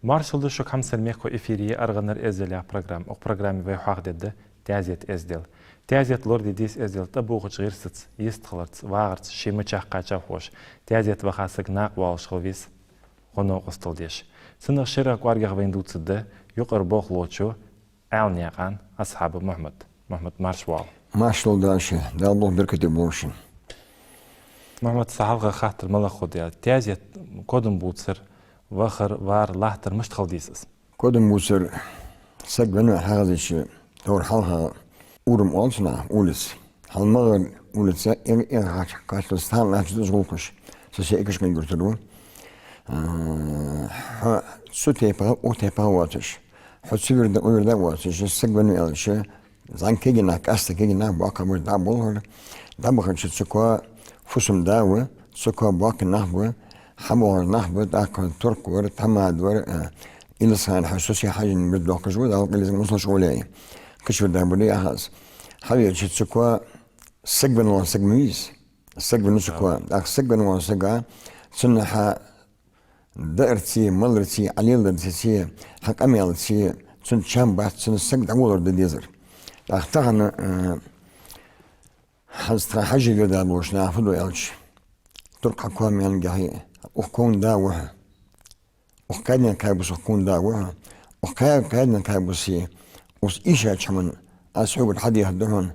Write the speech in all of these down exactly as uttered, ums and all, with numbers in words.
Маршал да шуга, хьамсара мехкахой, эфире я «АргӀанара эздел» яха программа. Укх программе вай хьоахадергда таьзета эздел. Таьзета лораде деза эздел тӀабоагӀача гӀирсаца, йистхиларца, вагӀарца, ший мичахьа кхаьча а ховш, таьзета ваха саг накъавоалаш хила веза, гӀо-новкъостал деш. Цунах ширагӀа кӀоаргагӀа вайна дувцаргда юкъара болх лочо Ӏаьлий-наькъан Асхьабов Мухьмад. Мухьмад, марша воагӀалва. Маршал да шо, Дала болх беркате болба шун. Мухьмад, са хьалха хаттар малагӀа хургда аьлча, таьзета кодам бувцар, вахар, вар, латтар мишта хила деза из? Кодам бувцар, саг венна хьагӀазича, товр хьалха урам оал цунах, улица. ХьалмагӀара улица, эр-, эр хача, качалца стан латташ дуза гӀулакхаш. Со се икаш кхайгуртар ву. А, хьо цу тайпара, укх тайпара воацаш, хьо цу вирда, укх вирда воацаш, саг венна аьлча, зӀамига кагий нах, къаьстта кагий нах, боккхий вар, дӀа болхар, дӀабахача цу коа фусам-да ва, цу коа боккхий нах ба, хьабоагӀаш нах ба, тӀаккха турк вар, тамад вар, а, Илисхан-Хьажа, Соси-Хьажий вирд доахкаш ва, Дала къайле из мусалш гӀоле. Кхыча вирда бар яхаш. Хьавеча цу коа саг венна вола саг ма вий из. Саг венна цу коа. ТӀаккха саг венна вола сага, цунна хьа даарцеи, маларцеи, Ӏалелдарцеи, хьа къамаьлцеи, цун чам бац, цун саг дӀаволлар да дезар. ТӀаккха тахан, э, хьа-, тха Хьажий вирда болаш нах фу ду аьлча, турк хьа коа мел гехье, укх коа да ва хьо. Укх каьден кхаь бус укх коа да ва хьо. Укх кхаь-, каьден кхаь бусе, ус ийшача хӀаман аз хьогара хьадехаргда хьона,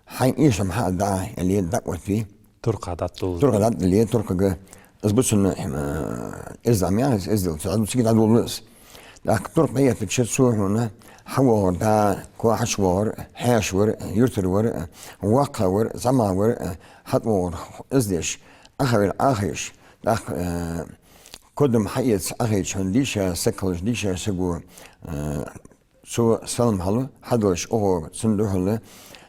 хьайна эшам хьа а даӀа, аьле, дӀаоттаве. Туркха дӀатӀадуллу. Туркха дӀатӀадулле, туркага из ба цунна, э, эздел ма яхий из, эздел, цу дӀаду-, цига дӀадуллу из. ТӀаккха турк дӀаэттача цо хьона хьавоагӀар, дӀа, коа хьачувоагӀар, хьаьша вар, юртара вар, воккха вар, зӀамагӀа вар, хьатӀавоагӀар, из деш, Ӏохайра, Ӏохайша. ТӀаккха, э, кодам хьаэца Ӏохайча хьона дийша саг хилча, дийша саго, э, цо салам хьалу, хьадалаш, оаха цунна духьала,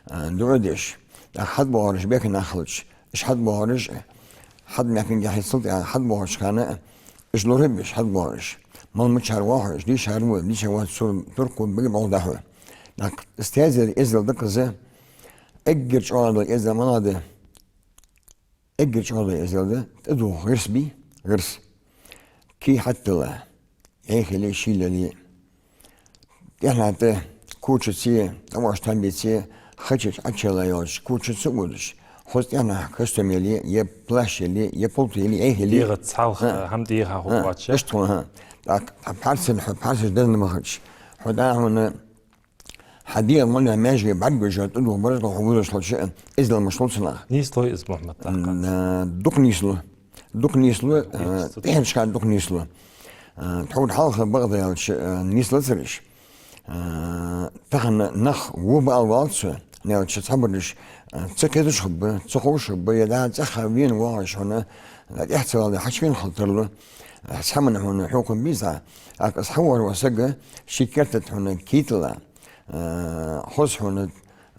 а, дуӀа деш, тӀаккха хьатӀабоагӀараш бехке нах хилча, уж хьатӀабоагӀараш, хьатӀа мехкан гехьа хьецал тӀехьа хьатӀабоагӀача хана, уж лорабеш хьатӀабоагӀараш. Мала мичара воагӀа хьо, уж дийшар ва, дийша вац, цо турко бага болх да хьо. ТӀаккха из таьзета эздел да-кх из, эггара чӀоагӀа дола эздел малагӀа да? Эггара чӀоагӀа дола эздел да, тӀадувха гӀирс бий, гӀирс. Кий хьатӀадилла, яйхиле, шийлале. ТӀехьа тӀа кочаца, тӀавоаш тамбеце, хача чу Ӏочуйоалла йолча кочаца а водаш, хоза тӀехьа костюм яле, е плащ яле, е палто яле, яйхиле. ДегӀаца цхьалха хӀама тӀехьа хӀама хургвоацаш. Иштта хӀама, хӀа. ТӀаккха пхьарсана хьо, пхьарсаш дезаш ма хилча, хьо дӀахо хьона хьа дегӀа мел йола маьждиге бӀаргагуш, тӀадувха бараш хьо вузаш хилча, эздел мишта хул цунах? Нийслой из, Мухьмад, тӀаккха? М, э, дукха нийслу. Дукха нийслу, э, тӀехьарча хана дукха нийслу. Э, тхьовра хьалха бакъда аьлча, э, нийслацар уж. Э, тахан нах во баал валац, аьлча цхьабараш, э, ца кхеташ хургба, ца ховш хургба, е дӀа цӀаьхха вена воагӀаш хьона, э, тӀехьа ца вале, хьачувена хила тарлу. Э, цхьа хӀама хьона хьокхам бийца, тӀаккха из хьавоагӀаш вола саг ший керта тӀа хьона кий тилла, э, хоза хьона,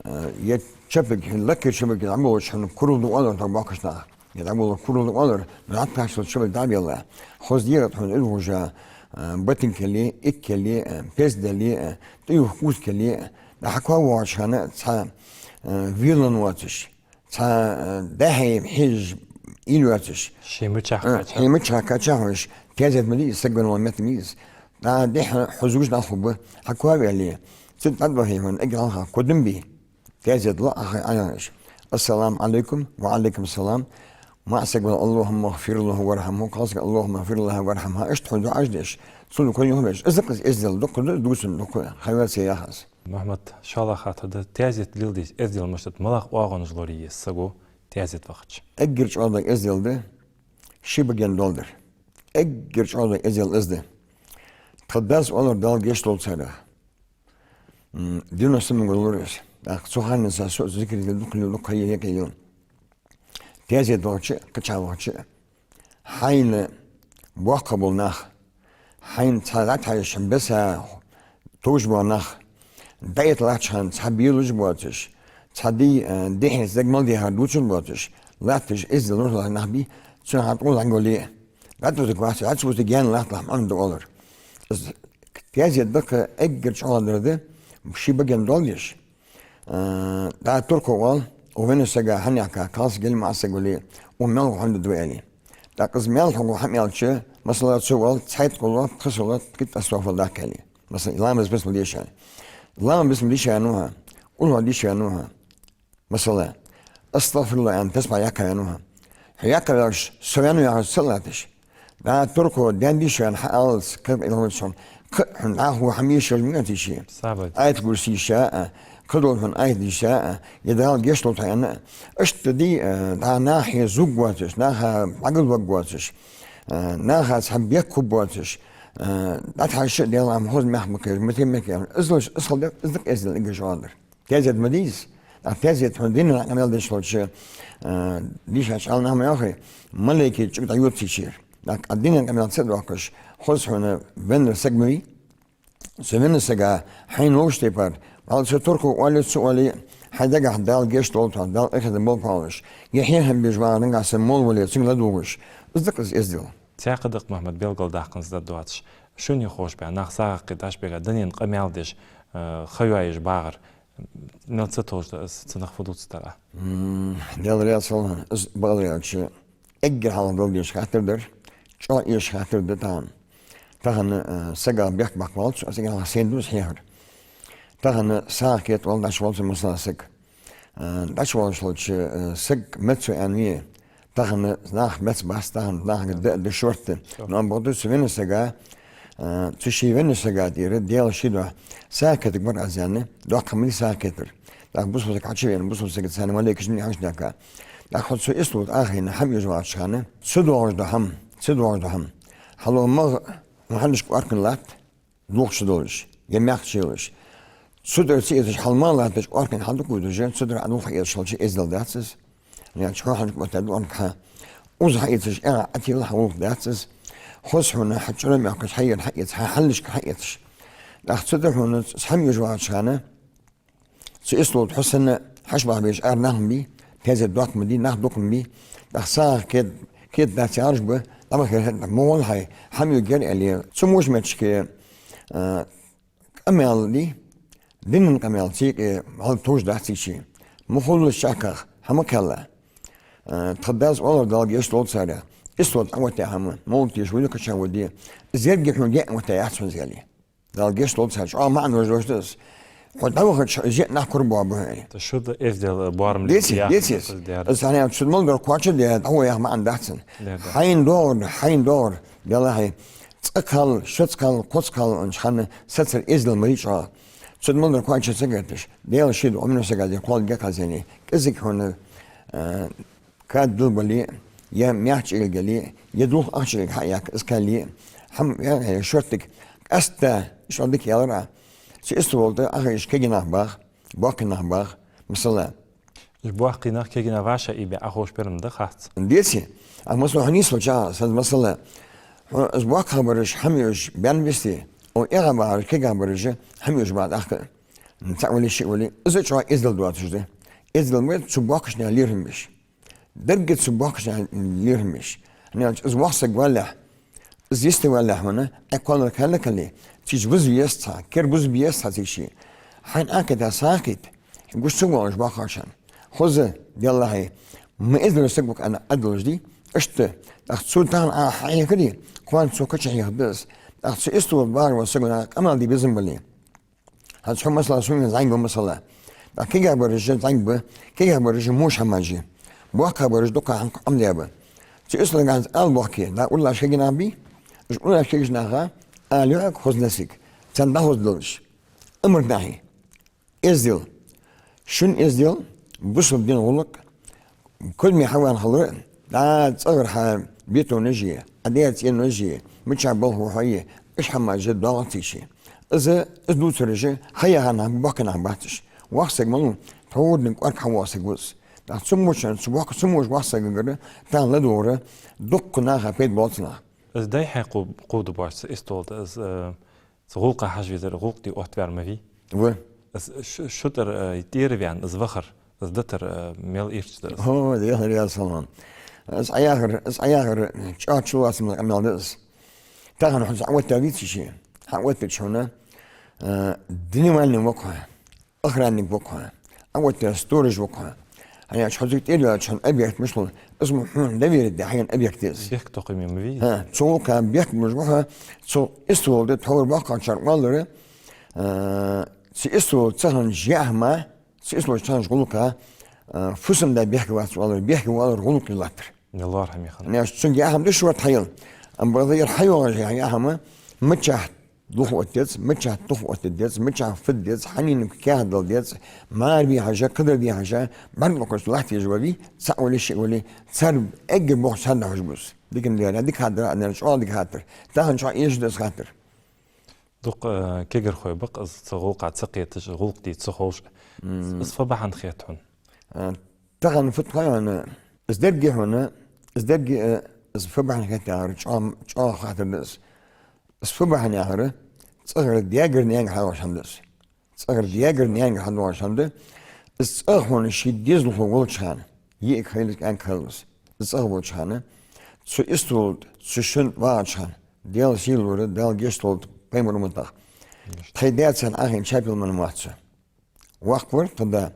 э, е чапаг, хьона лакхера чапаг дӀаболлача хьона курал да оалар тха боккхача наха. Е дӀаболла курал да оалар, дӀатӀакхаччалца чапаг дӀабелла. Хоза дегӀа тӀа хьона из вужа, э, ботинка яле, икка яле, э, пес дале, э, тӀаювха куртка яле, э, дӀа хьа коа воагӀача хана цхьа, э, велавенна воацаш, цхьа, э, дӀа-хьа хьежаш уйла йоацаш. Ший мичахьа, э, кхаьча. Ший мичахьа кхаьча хьона, таьзет ма дий из, саг венна вола метте ма дий из. ДӀа дехьа хьо зувш нах хургба, хьа коа ваьле. Цу тӀа дӀадахе хьона, эггара хьалха кодам бе. Таьзета лоӀа хьа Ӏаянаш. السلام عليكم. وعليكم السلام. МаӀа саг вале, اللهم اغفر له وارحمه. Кхалсага, اللهم اغفر له وارحمها. Иштта хьона дуӀаш деш, цунна кхоьн юхабеш. Из да-кх из эздел, дукха да, дувцар дукха, хайвар ца яхаш. Мухьмад, шоллагӀа хаттар да, таьзета леладе деза эздел мишта да, малагӀа оагӀонаш лорае еза саго таьзета вахача? Эггара чӀоагӀа дола эздел да ший баген доал дар. Эггара чӀоагӀа дола эздел из да. Тха дас оалар, Дала гешт долда царех. М, девяносто ма гуллур из. ТӀаккха цу ханнахьа со зикр дукха лел, дукха хьаелла, хьаелла. Таьзета вахача, кхычахьа вахача, хьайна боккха бола нах, хьайна цхьа латташ хьайша беса товш бола нах, дӀаэттача хана цхьа белуш боацаш, цхьа ди-, э, дехьа саг мел дехар дувцаш боацаш, латташ эздел лоралуш нах бий, цунах хьа тӀагӀолла гӀоле. ДӀатӀавутаргвац, дӀатӀавутаргьяна латталахь маӀан да оалар. Из таьзета да-кх, эггара чӀоагӀа дар да, ший баген доал деш. Э, дӀа турко оал, укх веннача сага хьанехка, кхалсаг яле, маӀа саг вале, укх мел хьона да вай аьле. ТӀаккха из мел хьогӀу хӀама аьлча, масала, цо оал, цхьайтта къулхӀу, пхи салот, ткъаь итт астагӀфируллахӀ кхел. Масала, ламаз бисмилла дийша. Ламаз бисмилла дийша аьнна ва хьо, къулхӀу дийша аьнна ва хьо. Масала, астагӀфируллахӀ аьнна, тасбихь яьккха аьнна ва хьо. Хьо яьккха ваьлча, со ваьннав яхаш ца латташ, дӀа туркхо даьнна дийша аьнна хьаалац, кхы а Ӏилма ца хьона, кхы а хьона дӀахо хӀама йийша йолаш ма йий из ший. Сабат. Аят-Курси йийша а, кхыдола хьона аят йийша а, е Дала гешт долда хьо аьнна а. Иштта дий, э, дӀа наха хье зуг воацаш, наха бӀаьгал ваг воацаш, э, наха цхьа бехк хургбоацаш, э, дӀатӀахьежача а Даьла, Ӏа ма хоза мехка ма кхераш, ма тӀа мехка кхераш. Из луш, из хала дер, из да-кх эздел, эггара чӀоагӀа дар. Тезет ма дий из. ТӀаккха тезет хьона дина къамаьл деш хилча, э, дийшача Ӏалам наха ма йоахий, малейкий чӀуг дӀайода цу чура. ТӀаккха дина къамаьл ца доаккхаш, хоза хьона венна саг ма вий. Цу венна сага хьайна ловш тайпара, валлахӀи, цу туркхо оале, цо оале, хьай дагахь Дала гешт долда хьох, Дала къахетам болба хьох оалаш, е хьехам беш вагӀа нагахь санна молла вале, цунга ладувгӀаш. Из да-кх из эздел. Цхьаькха да-кх, Мухьаммад, белгалдаккха из да доацаш. Шун юхавоагӀаш баьха нах сагӀа кхеташ, бегаш дунен къамаьл деш, э, ха йоаеш багӀар, мел ца товш да из, цунах фу дувцаргдар Ӏа? М, Даьла раьза хилва хьона, из бакъдар аьлча, эггара хьалха дала дезаш хаттар дар, чӀоагӀа эшаш хаттар да тахан. Тахан, э, сага бехк баккха валац, аз эггара хьалха сайна да из хьехар. Тахан сагӀа кхета воал, дӀачувоал цу, масала, саг. Э, дӀачувоалаш хилча, э, саг меца ва аьнна ве, тахан нах меца бац, тахан нахага да а да шортта. Но бакъда цу венна сага, э, цу ший венна сага тӀера Даьла ший духьа сагӀа кхетаргбар аз аьнна, доккха хӀама дий сагӀа кхетар. ТӀаккха бусалба саг хьачувена, бусалба сага царна малейкаш ма дий хьанча даьхка. ТӀаккха хьо цу истолга Ӏохайна хӀама йоах вагӀача хана, ца доагӀаш дола хӀама, ца доагӀаш дола хӀама. Хьалха магӀа хьалхашка кӀоарга латт, дулх чудолаш, е мехка чуйолаш. Цу тӀара ца эцаш, хьалха магӀа латташ, кӀоарга хьалдукха вуйдаш, цу тӀара Ӏодулх хьаэцаш хилча, эздел дац из. Яьннача хьо хьалхашка моттадаьд кӀоарга хьа. Укхаза хьаэцаш, эгӀа Ӏотела хьа гӀулакх дац из. Хоза хьона хьа чӀора мехкаш хьаера хьаэца, хьа хьалхашка хьаэцаш. ТӀаккха цу тӀара хьона цхьа хӀама йоах вагӀача хана, цу истолга хьо санна хьаьшбаха безаш ара нах ма бий, тезет доккха ма дий, нах дукха ма бий. ТӀаккха сагӀа кхет-, кхетадац яхараш ба, дӀабахара хӀама, ма гӀолла хьай, хӀама йоагӀа аьле. Цу мо метташка, э, къамаьл дий, дина къамаьл цу юкъе хьал товш дац цу чу. Ма хулаш чаккхах хӀама кхелла. Э, тха дас оалар, Дала гешт долда царех. Истолга Ӏооттаяь хӀама, мовлат деш вуйла кхыча вуди. Из еррига хьона гаьна оттаяь яц хьона из аьле. Дала гешт долда царех, чӀоагӀа маӀан долаш да из. Хьо дӀавахача, из зе нах кура боагӀа ба хьона. ТӀаккха шу да эздел, боарам ле... Деций, яхар деций. Из хьона цу мел дар кхоачаш да, дӀахо яха маӀан дац цун. Да, да. Хьайна доагӀар, хьайна доагӀар, Даьллахьа, цкъа кхалла, шозза кхалла, кхозза кхалла, анча хана сацар эздел ма дий чӀоагӀа. Цу мел дар кхоачаш ца гӀерташ, Даьла ший духьа, Ӏомаде сага дика кхолла гекхазени, кӀезига хьона, э, кад дилла бале, е мехка чӀигалгале, е дулх ахча чӀигалга хьаяьккха, из кхалле, хӀама, э, шортига, къаьстта, иштта дика ялар а. Цу истолга тӀа Ӏохайша кагий нах багӀа, боккхий нах багӀа, масала. Уж боккхий нах, кагий нах вӀашагӀ ийбе Ӏоховшабер-м да, хац. Деций? А масала хьона нийслуча, сан масала, хьо из боккхагӀбараш хӀама йоах баьнна бисте, о, эгӀа багӀараш, кагий багӀараш хӀама йоах ба тӀаккха. Цаӏ вале, шиъ вале, из а чӀоагӀа эздел доацаш да. Эздел ма да цу боккхача наьха лерхӀам беш. Деррига цу боккхача наьха лерхӀам беш. ХӀана аьлча из воккха саг валалехь, из йисте валалехь хьона, Ӏа кхоллар кхелла кхелле, цу чу виза веза цхьа, кера буза беза цхьа цу чу. Хьайна Ӏохайта сагӀа кхийтта, хьо гуш ца воалаш боккхагӀчарна. Хоза, Даьллахьа, ма эздел дола саг ва-кх аьнна Ӏаддалаш дий, иштта, тӀаккха цо тахан Ӏа хьехаре, кхоана цо кхыча хьехаргда из. ТӀаккха цу истолга багӀаш вола саго къамаьл де безам бале. ХӀанз хьо, масала, сона зӀамига ва, масала. ТӀаккха кагий багӀараш зӀамига ба, кагий багӀараш вож хӀамаш я. БоккхагӀбараш дукха хӀама Ӏомадаь ба. Цу истолга хӀанз ала бохке, дӀа уллаш кагий нах бий, уж уллаш кагийча наха ала йоах хоза насиг, царна дӀахоза долаш. Амр нахьи. Эздел. Шун эздел, бусалба дина гӀулакх, кодаме хьавена хилар, дӀа цӀагӀара хьа бетонаш е, Ӏа даь цӀенош е, мичахьа болх ба хьа е, уж хӀамаш доагӀа цу чу. Из, из дувцараш хьаяхар нах ба, боккхий нах бац уж. Воккха саг малув, тхьовра дика кӀоарга хьавоагӀа саг ва из. ТӀаккха цу моча, цу воккха, цу моча воккха сагагара тахан ладувгӀар дукха наха пайда боаллац нах. Из дайхьа кхо-, кховда боацаш, цу истолга тӀа из, э, цу гӀулакха хьажа везар гӀулакх де оттаваьр ма вий. Ва. Из шу-, шун тӀара, э, тӀера ваьнна, из вахар, из дитар, э, мел ийрча да из. О, Даьла раьза хилва хьона. Из Ӏа яхар, из Ӏа яхар чӀоагӀа чулоацам бола къамаьл да из. Тахан хьо цхьа Ӏооттавац ший. Хьаоттача хьона, э, дневальный ва-кх хьо. Охранник ва-кх хьо, Ӏооттаяь сторож ва-кх хьо, ХӀана аьлча хьо цига тӀера йоалача хьона объект мишта хул? Из мо хьона доверие даь хьайна объект я из. Бехктокхаме ма вий. ХӀа, цу гӀулакха бехк болаш ва хьо, цу истола тӀа тхьовра боккхагӀчар оалар, а, цу истола ца хиннача яа хӀаман, цу истола ца хиннача гӀулакхан, а, фусам-да бехке вац оалар, бехке ва оалар гӀулакх латтар. Яллара хьа механ. Неш цунга яа хӀама да шортта хьайола. Амма бакъда ер хьайоагӀаш яа хӀама, мичахьа лух оттадаьд, мичахьа тух оттадаьд, мичахьа фу даьд, хьанна каьхат далдаьд, мара бе хьажа, кхыдар де хьажа, бӀарг локхаш латташ ва вий, цаӀ вале, шиъ вале, цар эггара боккха царна хьожа бус. Дикан дера, дика хаттар, аннара чӀоагӀа дика хаттар. Тахан чӀоагӀа эшаш да из хаттар. Дукха, э, кагирхой ба-кх из цу гӀулакха ца кхеташ, гӀулакх де ца ховш. Мм. Из фу бахьан хет хьона? Э, тахан фу тхой хьона, из деррига хьона, из деррига, э, из фу бахьан хет яхар чӀоагӀа, чӀоагӀа хаттар да из. Из фу бахьан яхар, цӀагӀара даьгара наьнагара хьадоагӀаш хӀама да из. ЦӀагӀара даьгара наьнагара хьадоагӀаш хӀама да. Из цӀагӀа хьона ший дезалхо волча хана, йиӀиг хилва из, кӀаьнк хилва из, из цӀагӀа волча хана, цу истола тӀа, цу шин тӀа вагӀача хана, Даьла сийле лора, Дала гешт долда пайхамара умматах. Тхай даь царна Ӏохайна чапил мана вац цо. Воккха вар тха да.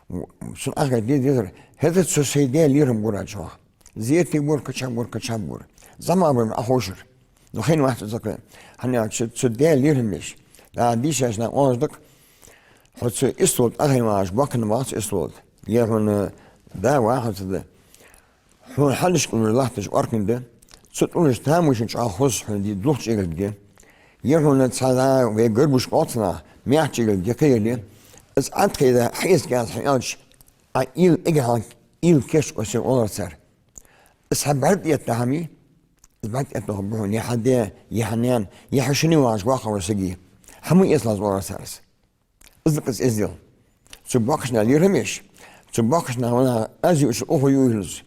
Цунна Ӏохайна де дезар, хӀаьта цо сай даь лерхӀам гура чӀоагӀа. Зерате гур, кхычахьа гур, кхычахьа гур. ЗӀамагӀа бар Ӏоховшар. Ну, хайна вац цо цхьаккха. ХӀана аьлча цо даь лерхӀамаш. ДӀа дийшача наха оалаш да-кх: хьо цу истола тӀа Ӏохайна вагӀаш боккха хинна вац цу истола тӀа. Е хьона да ва, хьо цу да. Хьона хьалхашка тӀулаш латташ оркан да. Цу тӀулашта тамашийна чӀоагӀа хоза хьона ди дулх чӀегилг да. Е хьона цхьа вай гаргаш къоцна, мехь чӀегилг да кхы яле. Из Ӏа тхайда хьаэца кӀаьнк хьо аьлча, Ӏа уйла эггара хьалха уйла кийчъе оалар цар. Из хьа бӀарга тӀаэтта хӀама я, из бӀарга тӀаэтта хӀама ба хьона, е хьа даь, е хьа наьна, е хьа шинне вагӀаш воккхагӀвар саг я. Хьа ма эцалахь оалар цар из. Из да-кх из эздел. Цу боккхача наха лерхӀам еш, цу боккхача наха ваьнна аз юача ухо юйла из,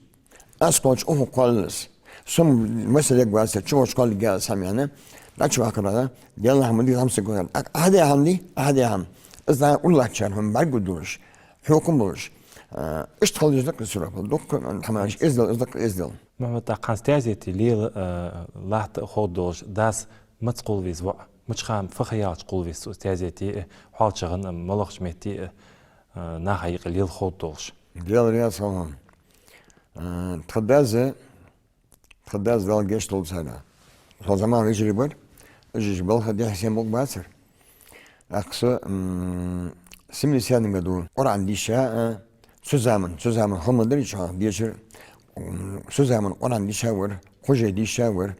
аз кхоачача ухо кхолла из. Со-м масал ергвац, чу волча кхолларгья аз хӀама аьнна, дӀачуваккхарах, Даьла хьа ма дий хӀама саг гур. Ак-, ахьа даь хӀама дий, ахьа даь хӀама. Из дӀа уллачар хьона бӀаргагуш, хьокхам болаш. А, иштта хила деза-кх из сурапал. Дукха хӀамаш эздел, из да-кх эздел. Мухьаммад, тӀаккха хӀанз таьзете лела, а, латта а ховргдолаш, дас маца кхувла веза воӀ? Мича хана, фу ха яьлча кхувла веза цо таьзете, э, хьоалчагӀа, э, моллагӀча метте, э, э, наха юкъе лела ховргдолаш? Даьла раьза хилва хьона. Э, тха дас, тха дас, Дала гешт долда царна. Тхо зӀамагӀа вежарий бар, уж балха дехьа-сехьа мукъа бацар. ТӀаккха со, м, семьдесятом году Къуръан дийша, а, цу заман, цу заман хӀама дар чӀоагӀа дешар, м, цу заман Къуръан дийша вар, кхо жай дийша вар.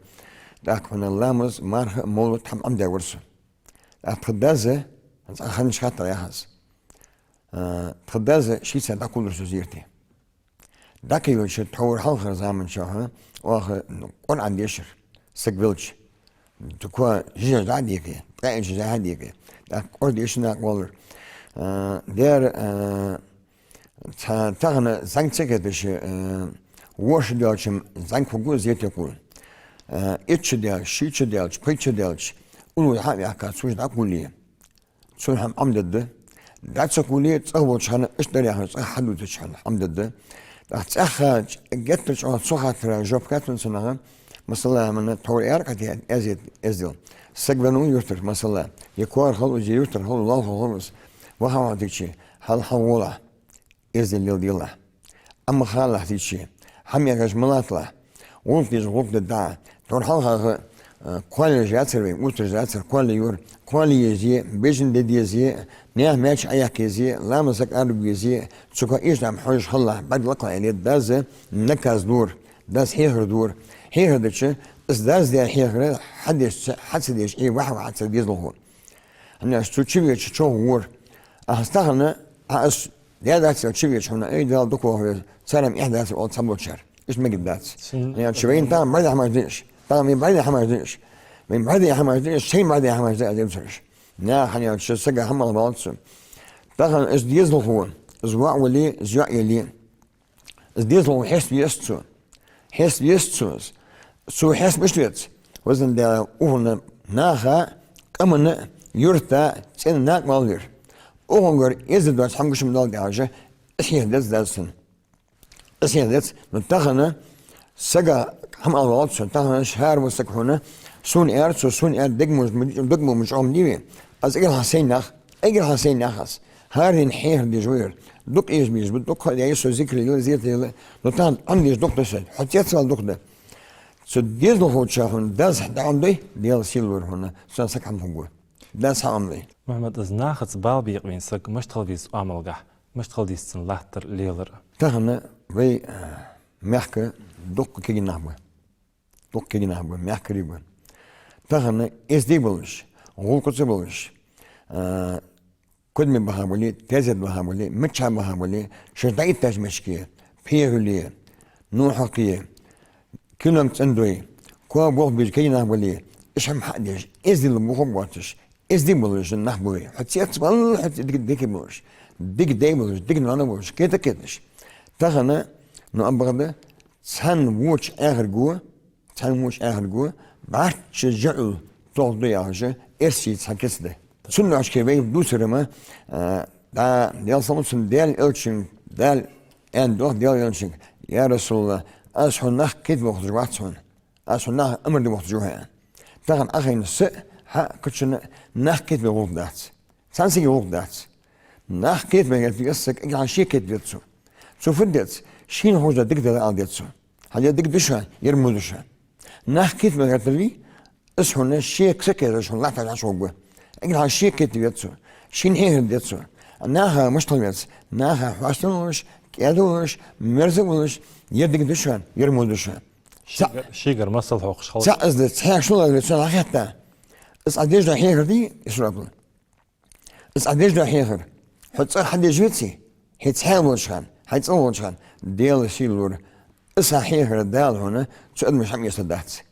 ТӀаккха хьона ламаз, марха, мовлат хӀама Ӏомадаь вар со. ТӀаккха тха дас, хӀанз ханаш хаттар яхаш. А, тха дас шийца дӀакхувлар со зерате. ДӀакхийвелча, тхьовра хьалхарча заман чухь оаха Къуръан дешар, саг велча. Дукха жижа дӀа а дийкъе, ткъаь итт жижа дӀа а дийкъе. ТӀаккха Къуръан дешаш нах воллар. А, дера, а, цхьа тахан зӀамига ца кхеташ, а, ворхӀ шу даьлча зӀамига хургва зерате кхувла. А, итт шу даьлча, шийтта шу даьлча, пхийтта шу даьлча, уллув хьа а ваьккха, цу чу дӀакхувле. Цунна хӀама Ӏомадергда. ДӀа ца кхувле, цӀагӀа волча хана, иштта дар яхар, цӀагӀа хьадувцача хана Ӏомадергда. ТӀаккха цӀаьхха геттара чӀоагӀа цу хаттара жоп хет хьона цу наха, масала, хӀама тхьовра аьлар-кх, тӀа эздел, эздел. Саг венна ва юртара, масала, е коара хилва из, е юртара хилва, лоалахо хилва из, ваха-ваха дигача, хьал хьаволахь. Эздел леладелахь. Амма халахь дийча, хӀама ягаш ма латталахь. ГӀулакх деш гӀулакх де дӀа. Тхьовра хьалхагӀа, э, кхоалаш яцар вай, уттараш яцар, кхоалаш йора. Кхоалаш еза, бежан де деза, наьха маьчеш Ӏояккха еза, ламаз саг араба веза, цу кхоъ ишта хӀама хьожаш хилалахь, бӀарг лакхалахь аьле, дас наказ дора, дас хьехар дора. Хьехар дича, из дас даь хьехар хьадеш ца, хьа ца деш, Ӏе ваха-ваха цар дезалхо. ХӀана аьлча цу чу веча чӀоагӀа вора. Ахьа тахан, а, аз даь дац аьле чу веча хьона, ай, Дала дукха вахаве, цар-м эхь дац оал цхьаболчар. Иштта мегаргдац. ХӀана аьлча вайна тахан бӀаргадайна хӀамаш да уж. Тахан вайна бӀаргадайна хӀамаш да уж. Вайна бӀаргадайна хӀамаш да уж, шоайна бӀаргадайна хӀамаш да аз, дувцар уж. Наха, хӀана аьлча сага хӀама алабаллац цо. Тахан из дезалхо, из воӀ вале, из йоӀ яле, из дезалхо хьеста веза цо. Хьеста веза цо из. Цо хьеста мишта веза? Везан Даьла, укхунна наха, къаманна, юрта, цӀена накъавалла вера. Укхунгара эздел доаца хӀама гуш ма далда яхаш, из хьехадергда дас цунна. Из хьехадергда. Ну, тахан сага хӀама алаваллац цо, тахан шаьра ва саг хьона, сона аьлар цо, сона аьлар, дег мо, дег мо чӀоагӀа ма дий вай. Аз эггара хьалха сайна нах, эггара хьалха сайна нах аз. ХӀара дийнахьа хьехар деш ва ер. Дукха эш безаш ба, дукха хьадаьй со зикр лела, зикр лела. Но тахан Ӏомадеш дукха да со, хьо цецвала дукха да. Цу дезалхочоа хьона дас хьа дӀаӀомадой, Даьла сий лора хьона, цунах саг хӀама хургва. Дас хьаӀомадой. Мухьаммад, из нахаца бала бекъа вена саг мишта хила веза оамалгахьа, мишта хила деза цун латтар, лелар? Тахан вай, а, мехка дукха кегий нах ба. Дукха кегий нах ба, мехкарий ба. Тахан эздий болаш, гӀулакхаца болаш, а, кодаме баха бале, тезет баха бале, мичча баха бале, шоаш дӀаэттача мехка, пхьегӀа юле, нохьа кхе, кинога цӀендой, коа болх беш кегий нах бале, уж хӀама хьа а деш, эздел бохург боацаш, эздий болаш нах ба вай. Хьо цецвала, хьо ц-, дика, дика болаш, дика дай болаш, дика ноаной болаш, кхеташ, кхеташ. Тахан, ну, ам бакъда, цхьан воча Ӏехарго, цхьан воча Ӏехарго, бӀарчча жаӀул тохаш да яхаш, эрсий цхьа кица да. Цунна аьшке вай дувцар ма, а, да, Даьла салам хилда цунна, Даьла элчанга, Дала аьннад йоах Даьла элчанга: «Я РасулаллахӀ, аз хьона нах кхетаве вахийташ вац хьона. Аз хьона нах амар де вахийташ ва хьо». Тахан Ӏохайна са а, хьа а, кхычунна а нах кхетаве гӀулакх дац. Цхьан сага гӀулакх дац. Нах кхетаве гӀертаргья саг, эггара хьалха ше кхетаве веза цо. Цо фу деза? Шийна ховш да дика дела ала деза цо. Хьа ер дика да шоана, ер мо да шоана. Нах кхетаве гӀертаргья, из хьона ше кхеташ, хьона латташ хьа шогва. Эггара хьалха ше кхетаве веза цо. Шийна хьехар де деза цо. Наха мишта хила веза? Наха хьоастам луш, кӀаьда луш, мерза луш, ер дика да шоана, ер мо да шоана. Шийгар-, шийгара масал хьокхаш хила. Цхьа из да, цхьа шоллагӀа цунах хетта. Из Ӏа деш дола хьехар дий, Исрафил? Из Ӏа деш дола хьехар. Хьо цӀагӀа хьадеш веций? Хьо цхьаь волча хана, хьай цӀагӀа волча хана, Даьла сий лора, из хьа хьехар Дала хьона цу адамашта хӀама эца дац.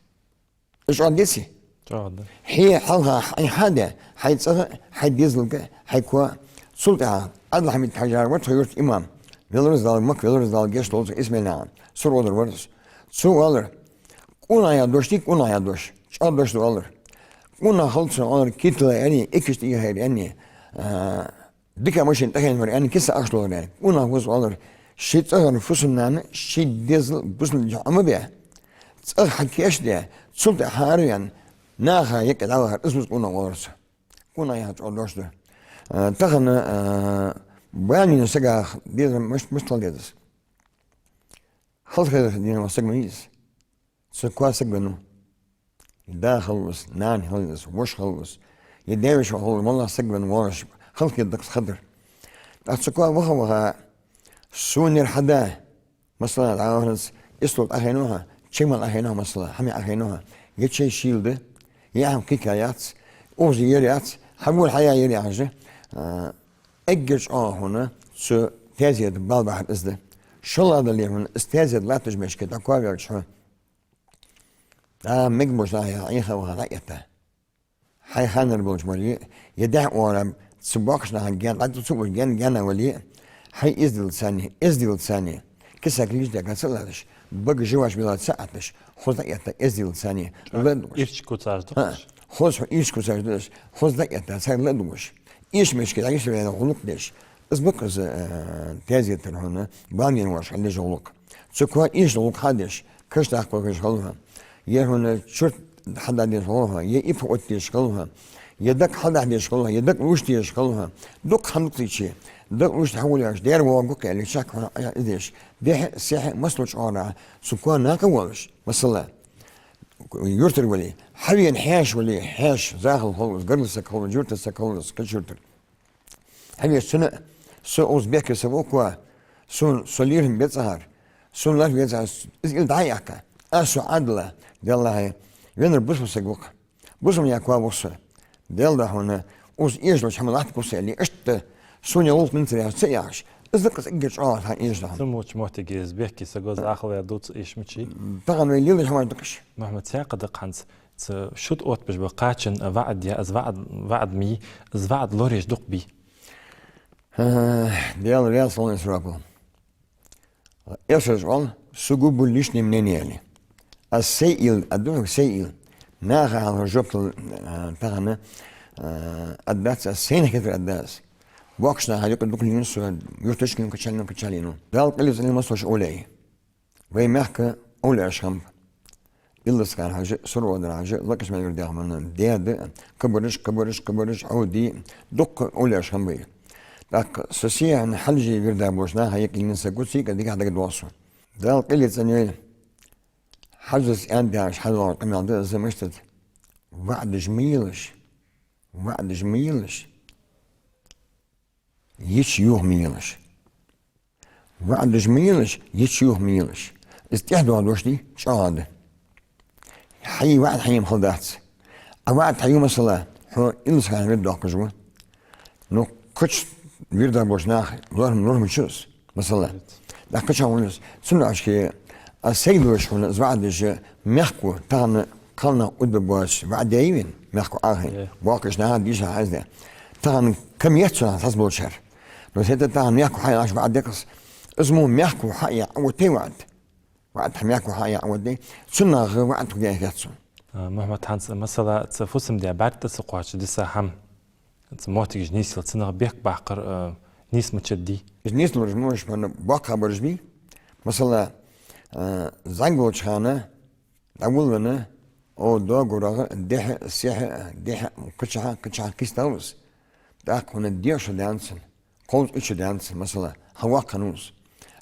Из чӀоагӀа деций? ЧӀоагӀа да. Хье хьалха хьай хьаде, хьай цӀагӀа, хьай дезалга, хьай коа. Цул тӀехьа Ӏабдул-Хьамид-Хьажа яхар вар тха юрта имам. Велар из Дала, Макка велар из Дала, гешт долда цунна, Исмаил-наьна. Сур одар вар из. Цо оалар: «Къонахча дош дий, къонахча дош. ЧӀоагӀа дош да», — оалар. «Къонах хилва цун, — оалар, — китла аьнна, иккаш тӀехьа аьнна, а, дика машен тӀахьенвар аьнна, кица ахча лора аьнна. Къонах ва из, — оалар, — ший цӀагӀара фусам-нана, ший дезал бусалба дин чу Ӏомабе, цӀагӀа хьакийчде, цул тӀехьа хьаараваьнна, наха юкъе дӀавахар, из ва из къонах», — оалар цо. Къонах яхар чӀоагӀа дош да. А, тахан, а, бала беннача сагах дезар мишт-, мишта хила деза из? Халахетар дена вола саг ма вий из. Цун коа саг венав. Да хилва из, нана хилва из, воша хилва из, е даь-веший хилва, моллагӀа саг венав, воаш халахетар да-кх из хатар. ТӀаккха цун коа ваха-ваха, сона ер хьада, масала, дӀавахарца, истол тӀахайнав хьо, чай мала Ӏохайнав хьо, масала, хӀама Ӏохайнав хьо, е чай шийла да, е хӀама кхайка яц, укхаза ер яц, хьавола хьаяь ер яхаш, а, эггара чӀоагӀа хьона цу тезета бала бахьар из да. ШоллагӀа дале хьона, из тезет латтача мехка дӀакхоаваьлча хьо, дӀа мегаш болча наха Ӏеха-ваха дӀаэтта, хьай ханара болча морге, е дехьа-оагӀора цу боккхийча наха гаьна, дӀа цу боккхийча гаьна, гаьна вале, хьай эздел царна, эздел царна, кица килигаш даьга ца латташ, бага жуваш била ца Ӏатташ, хоза дӀаэтта эздел царна ла а дугӀаш. Ирча куцаш дукхаш. ХӀа, хоза хьо ирча куцаш дукхаш, хоза дӀаэтта царна ла а дугӀаш. Эшача мехка дӀагӀишле вена гӀулакх деш. Из ба-кх из, э, тезетара хьона бала бенна воаш хьадеш гӀулакх. Цу коа эшаш гӀулакх хьадеш, каш даккха вахаш хилва хьо, е хьона чурт хьададеш хилва хьо, е иппа оттадеш хилва хьо, е дакъа хьадахьа дезаш хилва хьо, е дакъа луш дезаш хилва хьо. Дукха хӀама дукха дичи, дакъа луш хьавола яхаш, дера воагӀа гукъе аьле, чакх хьона Ӏа из деш. Дехьа, сехьа, массадолча оагӀорахьа цу коа накха волаш, масала, юртара вале, хьавена хьаьша вале, хьаьша, захал хилва из, гаргара саг хилва из, юртара саг хилва из, кхыча юртара. Хьавена цунна, со укхаза бехке са ва-кх, сона, со лерхӀам бе цӀагӀара, сона лархӀа ве цӀагӀара, из илла дӀа а яьккха, аз со Ӏадала, Даьллахьа, веннар бусалба саг ва-кх. Бусалба наьха коа ва-кх со. Даьла духьа хьона, укхаза эшаш долча хӀаман латта куса аьле, иштта сона гӀулакх динцар яхаш ца яхаш, из да-кх из эггара чӀоагӀа хьа эшаш да хьона. Цу моча моттиге из бехке саг ва, захал ваь дувца эшаш ма вий. Тахан вай леладеш хӀамаш да-кх уж. Мухьаммад, сагӀа да-кх хӀанз цу шуд оттабеш бола кхачан ваӀад я, из ваӀад, ваӀад ма йий, из ваӀад лораеш дукха бий. Э, Даьла раьза хилва хьона, Исрафил. Эсаш оал: «Сугубо личное мнение», — аьле. Аз сай уйла, а духьа сай уйла. Наха хьалха жоп дала, э, тахан, э, аргдац аз, сайна хетар аргда аз. Боккхийча наха юкъе дукха лийнав со, юрташка лийнав, кхычахьа лийнав, кхычахьа лийнав. Дала къайле цӀенйойла массадолча овлияй. Вай мехка овлияаш хиннаб. Илласкъара-Хьажа, Сур-Одар-Хьажа, Лакха-Исмаил-Юртарча Дехмана даь-да, кхыбараш, кхыбараш, кхыбараш, Ӏовди, дукха овлияаш хиннаб вай. ТӀаккха со сийна хьалжи вирда болча наха юкъе йина саг ва, цигара дикагӀа дагадоагӀа сона. Дала къайле цӀенйойла. Хьажас аьнна деш хьадоагӀа къамаьл да из, мишта да: ваӀдаш ма елаш, ваӀдаш ма елаш, йича юха ма елаш. ВаӀдаш ма елаш, йича юха ма елаш. Из тӀехдоагӀа дош дий, чӀоагӀа да. Хьай ваӀда хьайна хала дац. Ӏа ваӀда хьаю, масала, хьо илсхан вирд доаккхаш ва. Ну, кхыча вирда болча наха лорам, лорам чу из, масала. ТӀаккха кхыча хьона из. Цунна ашке а сайдош хьона из ваӀдаш мехко тахан кхалнах удба боацаш ваӀда яй вайна, мехко Ӏахайна. Э. Боккхийча наха дийша хьаьзда. Тахан кама еццо хьа сас болчар. Но сета тахан мехко хьаяхаш ваӀда декъас. Из мо мехко хьаяь Ӏа ватай ваӀда. ВаӀда хьа мехко хьаяь Ӏа ватай. Цунах ваӀда хьуга яхац сона. А, Мухьаммад, хӀанз, масала, цу фусам-даь бӀарг тӀа ца кхоачаш диса хӀама, цу моттигаш нийсъелча, цунах бехк баккхар, а, нийса ма чаддий? Из нийслураш мо уж хьона боккхагӀбараш бий. Масала, а, зӀамига волча хана дӀаволавенна, о, доагорагӀа, дехьа, сехьа, дехьа, кхычахьа, кхычахьа кистал ва из. ТӀаккха хьона дешал даьннад цун, кховзткъа ичча даьннад цун, масала, хьаваккха хиннав из.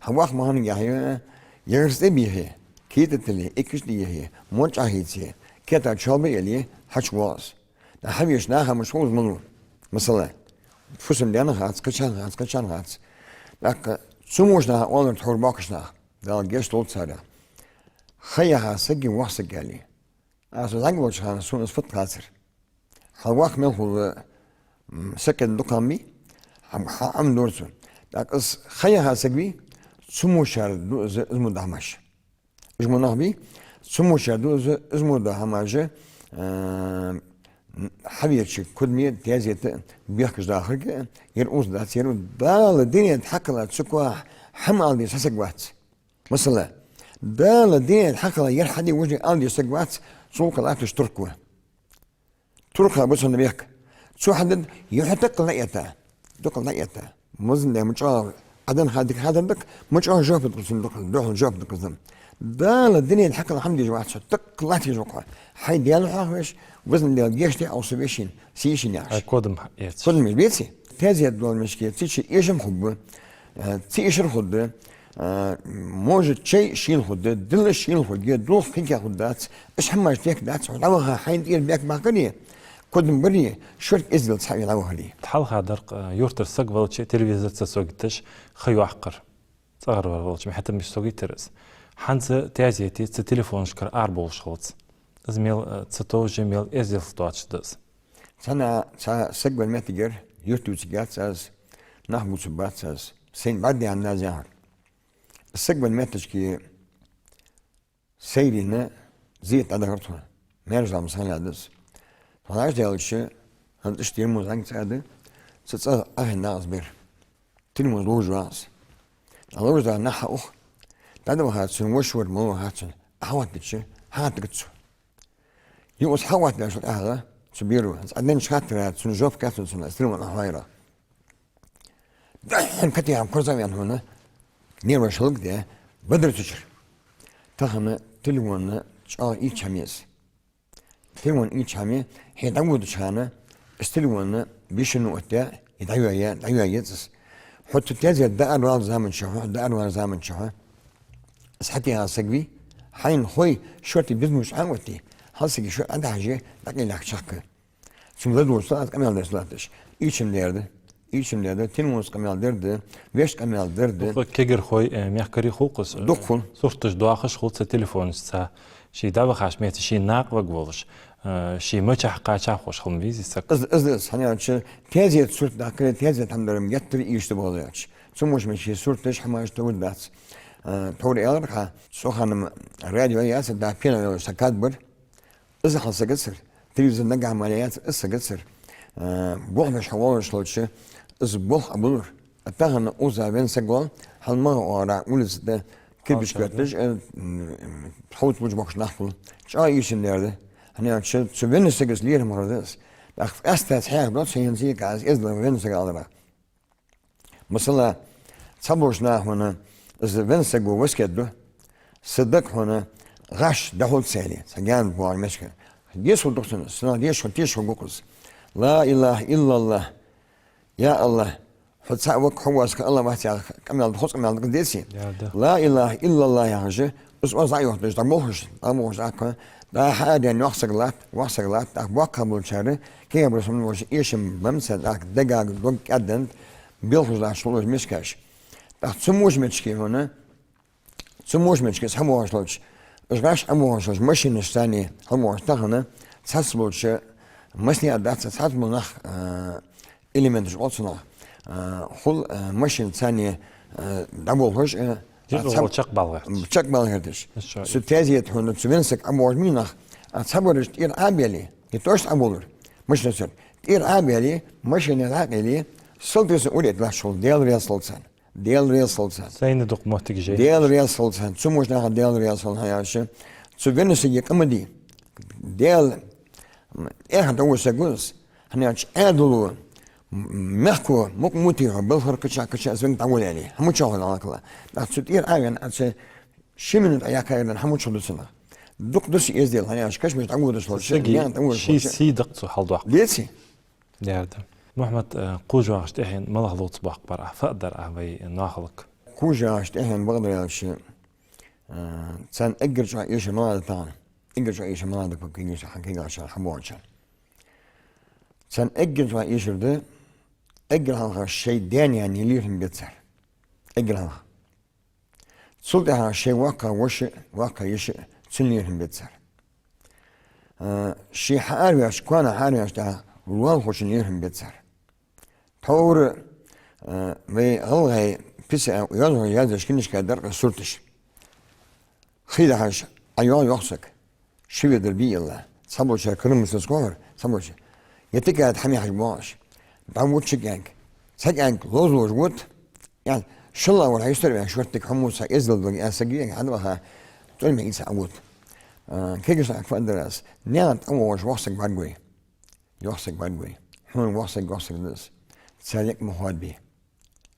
Хьаваккха ма хиннагӀа яхе, егӀарза тӀа бийхе, кийта тилле, иккаш тӀа ехе, мо чӀоагӀа хийце, кета чоалба еле, хьачувоагӀа из. ТӀаккха хьавеча наха мишта хул из малув? Масала, фусам-даьна хац, кхычарна хац, кхычарна хац. ТӀаккха цу мо наха оалар тхьовра боккхийча наха, Дала гешт долда царех: ха яха саг я воккха саг, аьле. Аз зӀамига волча хана сона из фуд хацар. Хьалваккха мел хул, м, сакъердала дукха хӀама бий, хьа-, хьа-, хӀама дора цо. ТӀаккха из ха яха саг вий, цу мо шера ду из, из мо дола хӀамаш. Уж мо нах бий, цу мо шера ду из, из мо дола хӀамаш, а, хьавеча кодаме, тезета бехкаш дахарга, ер укхаза дац, ер Дала дунен тӀа хьакхелла цу коа хӀама ала деза саг вац. Масала, Дала дунен тӀа хьакхелла ер хьаде вужи ала деза саг вац, цул кхы латташ турк ва. Турках ба цунна бехк. Цо хьадергда, юха тӀаккха лаьтта, дукха лаьтта. Везан Даьла, ма чӀоагӀа Ӏа денна ха дика хьадергда-кх, ма чӀоагӀа жоп дергда цунна, дукха духьал жоп дергда цунна. Дала дунен тӀа хьакхелла хӀама дезаш вац хьо, тӀаккха латташ ва-кх хьо. Хьай Даьла хьоахавеш, Везан Даьла гешт де Ӏа, со вешийна, сийшийна яхаш. Ай, кодам эцаш. Кодам эцаш, беций? Тезет дола мишта, цу чу эшам хургба, э, цу эшар хургда, э, может, чай шийла хургда, дилла шийла хургья, дулх кхайка хургдац, уж хӀамаш дехка дац, хьо дӀаваха хьайна тӀера бехк баккхаре, кодам баре, шортта эздел ца хьаве дӀавахаре. Хьалха дар-кх, э, юртара саг валча телевизор ца согийташ ха йоаккхар. ЦӀагӀара вар валча, ма хӀета мишта согийтар из. ХӀанз тезете цу телефонашкара арабовлаш хилац. Из мел, э, цатовжа, мел эздел доацаш да из. Цхьана цхьа саг венна моттигера, юрта вувцаргьяц аз, нах бувцаргбац аз, сайна бӀаргадайнад аз, яхар. Саг венна моттигашка сайрийна зе тӀадахар тхона. Маьрша зама санна да из. Тхона аш даьлча, хӀанз иштта тирмуз ангца а да, цу цӀагӀа Ӏахайна нах из бер. Тирмуз ловш вагӀа из. ДӀаловш да нах хьаух. ДӀадавахар цун воша вар, малав хаттар цунна. Ӏохаттача, хьахаттаргьяц цо. Юха из хьахаттачул тӀехьагӀа цу беро, хӀанз Ӏаденнача хаттара цунна жоп кхаьчад цунна, из тирмуз Ӏохайра. Дехьа катехан курза вена хьона, нерваш хӀалакде, бадар цу чура. Тахан телефон чӀоагӀа ийрча хӀама я из. Телефон ийрча хӀама я, хьо дӀаводача хана, из телефон бешено оттаяь, из дӀайоаяь, дӀайоаяь еза из. Хьо цу тезета дӀааравала заман чухь, дӀааравала заман чухь, из хьатеха саг вий, хьайна хой шортта безамаш Ӏооттае, хьал сага шортта Ӏодахьаже, дӀакъайлаьха чакхка. Цунга ладувгӀаш ца аз къамаьл деш латташ. Ийрча хӀама дар да. Ийрча хӀама дар да. Тирмуз къамаьл дар да. Вешта къамаьл дар да. Дукха кагирхой, э, мехкарий хул-кх из, э, дукха хул. Сурташ доахаш хул цу телефонашца. Ший дӀавахача метте ший накъаварг волаш, э, ший мачахьа кхача ховш хила ма везий саг. Из, из, из, хӀана аьлча, тезета сурт даккхале, тезета хӀама дар-м геттара ийрча да, бакъда аьлча. Цу мо шера ший сурташ, хӀамаш товргдац. Э, тхьовра аьлар хьа, цу хана-м радио яцар, да, пена йолаш саг кад бар. Из хьал сагацар, телевизор нагахьа мара яцар, из сагацар. Э, болх беш хьавоалаш хилча, из болх Ӏобулар. А тахан укхаза венна саг вал, хьал магӀа оагӀорахьа улица тӀа кирпичаш котташ, э, м, хьовца лувш боккхийча нах хул. ЧӀоагӀа ийрча хӀама дар да. ХӀана аьлча, цу веннача сагаца лерхӀам хургда из. ТӀаккха къаьстта цхьаькха доацаш хӀанз цига аз эздел венна саг аларах. Масала, цхьаболча наха хьона из венна саго васкет ду, са даг хьона гӀаш дӀахьулцале, цхьа гаьна боагӀа мешка. Деза хургда-кх цунна, са нах деша хургда, теша хургва-кх из. لا إله إلا الله. Я АллахӀ, Хьо цаӀ ва-кх, хьо воацар Аллахӏ вац яха къамаьл, хоза къамаьл да-кх, деций? Яр да. «Ла илахӏа иллаллахӏ» яхаш, из оаз дӀайохийташ, дӀаболхаш, дӀаболхаш, тӀаккха, дӀа-хьа а даьнна, йоккха саг латт, воккха саг латт, тӀаккха боккхагӀболчар, кегабар сона волча эшам баьннаб цар, тӀаккха дегага дог кӀаьдденна, белхаш латташ хул уж мискаш. ТӀаккха цу мушмечке хьона, цу мушмечке хьабоагӀаш долча, уж гӀаш хьабоагӀаш долча машинашца хьабоагӀаш тахан, цхьацца болча, маслиӀат дац, цхьацца бола нах, а, элементаш оал цунах, а, хул, а, машинашца, а, дӀаболхаш, а, Деза а, цхьаб-, чакхбала гӀерташ. Чакхбала гӀерташ. Цу тезета хьона, цу венна саг хьабоагӀаш мий нах, а, цхьабараш тӀера Ӏобаьле, е тӀош Ӏоболар, машинашца. ТӀера Ӏобаьле, машина дӀакъайле, салтиса уретта латташ хул, Даьла раьза хилва царна. Даьла раьза хилва царна. Сайна дукха моттиг жей. Даьла раьза хилва царна. Цу мушнахьа Даьла раьза хилва хьаяьлча, цу венна сага къа ма де. Даьла, эхь дӀавоса саг ва из, хьанаьча Ӏаьдало, мехко, мукъа мутий хьо, балхара кхычахьа, кхычахьа из венна дӀаволале. Хьа мичахьа хул алакала. ТӀаккха цу тӀера Ӏовена, а цу ши минут Ӏояьккха ира, хьа мичахьа ду цунах. Дукха да из эздел, хьанаьча кашамаш дӀаводаш волча, сага наьха тӀаводаш ший волча. Сий да-кх цо хьалдоаккхаш. Деций? Яр да. Мухьаммад, э, кхувш вагӀача тӀехьен малагӀа ловца боаккх бар Ӏа, фу дар Ӏа вай нахалга? Кхувш вагӀача тӀехьен бакъдар аьлча, э, царна эггара чӀоагӀа эшар малагӀа да тахан? Эггара чӀоагӀа эшар малагӀа да кегийча, хьа кегийча, хьабоагӀача? Царна эггара чӀоагӀа эшар да, эггара хьалха шоай даь-наьна лерхӀам бе безар. Эггара хьалха. Цул тӀехьагӀа шоай воккхагӀа воша, воккхагӀа йиша, цун лерхӀам бе безар. А, шоай хьаараваьча, кхоана хьаараваьча тӀехьа лоалахочун лерхӀам бе безар. Тхьовра, а, вай гӀалгӀай писарий йоазонаш язъеш книжка дар-кх сурташ. Хий дахьаш, Ӏа йоагӀа йоккха саг. Ши ведар бий илла. Цхьаболчар кара маслица кхухьар, цхьаболчар. Е тика хьамехаш боагӀаш. ДӀавода ши кӀаьнк. Цхьа кӀаьнк ловзалуш вода. Ян, шалла вар хьайстар вен шортик хьо муса эздел дог ян саг вен хьадваха, цӀоне ма ийца Ӏавода. А, кегийча нахага фу дар аз? Наьха тӀавоагӀаш воккха саг бӀаргавай. Йоккха саг бӀаргавай. Хьона воккха саг, йоккха саг да из. Царна никъ ма хоадабе.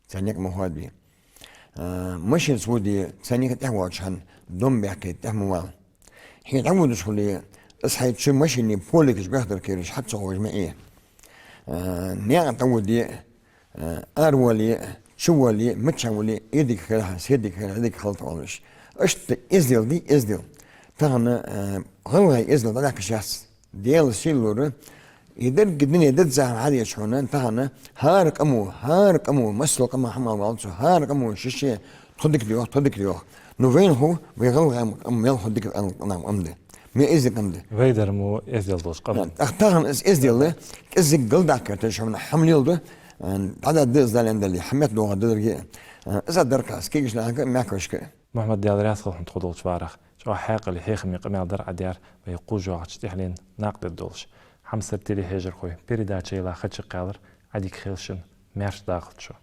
Царна никъ ма хоадабе. А, машинаца воде, царна юхе тӀехвоалача хана дом баьккхе тӀехьа ма вала. Хье дӀаводаш хуле, из хьай чу машина поликаш бехдар кхераш хьа ца ховш ма Ӏе. А, наькъа тӀаводе, а, аравоале, чувоале, миччахьа вале, из дика хилар хьа, из дика хилар, из дика хилар тхо оалаш. Иштта эздел дий, эздел. Тахан, а, гӀалгӀай эздел дӀадаккха йиш яц. Даьла сийлора, из деррига дуне дизза хьадеча хьона, тахан хӀара къамо, хӀара къамо, масала къаман хӀама валлалца, хӀара къамо ший-ший тхо дика да йоах, тхо дика да йоах. Ну, вайна хов, вай гӀалгӀай къам мел хов дика къам да. Мел эздий къам да. Вай дар мо эздел долаш къам да. ТӀаккха тахан из эздел, кӀезига галдаккха теш хьона хӀама леладу, дӀададда из дален дале, хьаметтадоагӀа деррига. Из а дар-кх аз кегийча нахага, мехкашка. Мухьаммад, Даьла раьза хилва хьона тхо долча варах. ЧӀоагӀа хьаькъале, хьехаме къамаьл дар Ӏа даьр вай кхувш вагӀача тӀехьленна накъадаргдолаш. Хьамсара телехьежархой, передача йилла ха чакхъяьлар, Ӏадика хийла шун, маьрша дагӀалда шо.